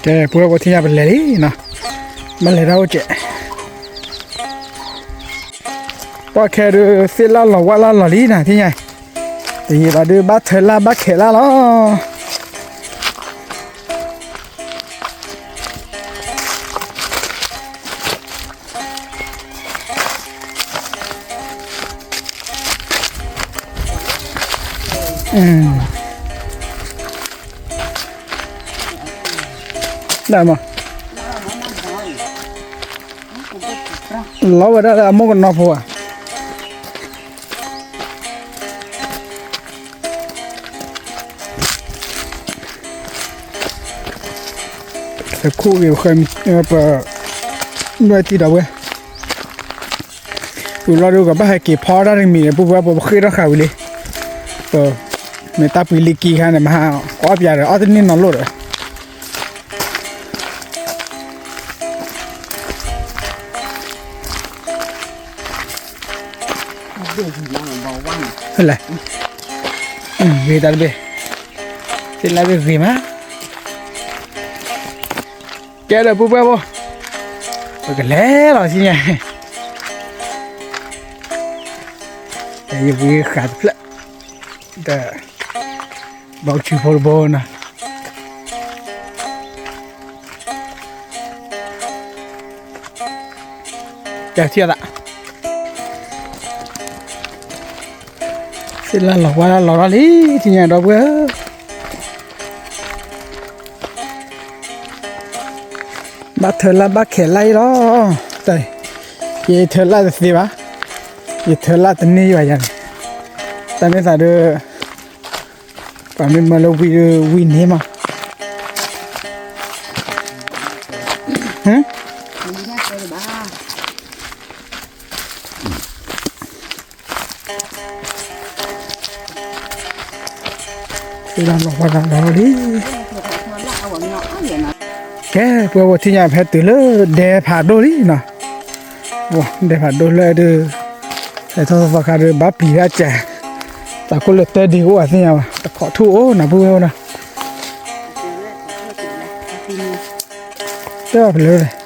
ကဲ ပဝဲပထံၣ်ညါပလဲၤလံနီၤ, ဘၣ်လဲၤတၢ်အိၣ်ကဲး, ပှၢ်ခဲဒုး သ့ၣ်လၣ်လီၤဝၣ်လၣ်လီၤလံနီၤ ထံၣ်ညါ, တယံာ်ဘၣ်ဒုး ဘၣ်ထၢလၣ်ဘၣ်ခဲးလၣ်လီၤ. လီၤဝဲဒၣ်လၢအမိၢ်ကနီၤဖိဧါ. ပခိၣ်ဂ့ၤ ပဃၢၤမံၤ ပ နွဲၣ်တံၢ်ဒီးဝဲ ပူၤလီၤဒုး ကဘၣ်ဟဲက့ၤဖီတၢ်တမံၤန့ၣ် ပူၤဝဲပဃ့ၢ်ထီၣ်ဃာ်ဝံၤလံ, ပ မ့ၢ်တၢ်ပှ့ၤလံကံခါန့ၣ် မဟါ ကအီၣ်ပၠးဒီး အီၣ်တန့ၢ်နီၤလိၣ်ဒီး ဖဲလဲၣ်, ဂ့ၤတၢ်တဘ့ၣ်, သ့ၣ်လၣ်ဘ့ၣ်ဂ့ၤမး, ကဲဒီးပုၢ်ဝဲၢ်ဖိ, ပကလဲၤလီၤဆူညါ, ယဝံဃာ်တဖျၢၣ်, ဒီး ဘီကဆူဖိတဘိနီၤ, ကထံၣ်အသး, သ့ၣ်လၣ်လီၤဝါလၢလီၤထီၣ်လံ ထံၣ်ညါဒီပုၢ်ဝဲၢ်ဧၢ, ဘၣ်ထၢလၣ်ဘၣ်ခဲးလၣ်အံၤလီၤ, ယထၢလၣ်တသ့ဘၣ်, ယထၢလၣ်တန့ၢ်ဘၣ်ယၤန့ၣ်, တၢ်မ့ၢ်သးဒီး ပှၤမ့ၢ်မၢလၢဝံၤဒီးဝံၤန့ၣ်မး, သ့ၣ်လၣ်လီၤဝါလၢလီၤလံ, ကဲ ပဝဲပထံၣ်ညါဖဲတုၤလၢဒဲဖးဒိၣ်လံနီၤ, ဒဲဖးဒိၣ်လၢဒုး, ဟဲထီၣ်သီခါဒီး ဘၣ်ပျံၤတၢ်ကဲ, တၢ်ခိၣ်လၢတၢ်ဒံးကအိၣ်အသ့ၣ်ညါဘၣ် တခိးထူၣ်အိၣ်နီၤ ပုၢ်ဝဲၢ်နီၤ, တဲဘၣ်ဖဲလဲၣ်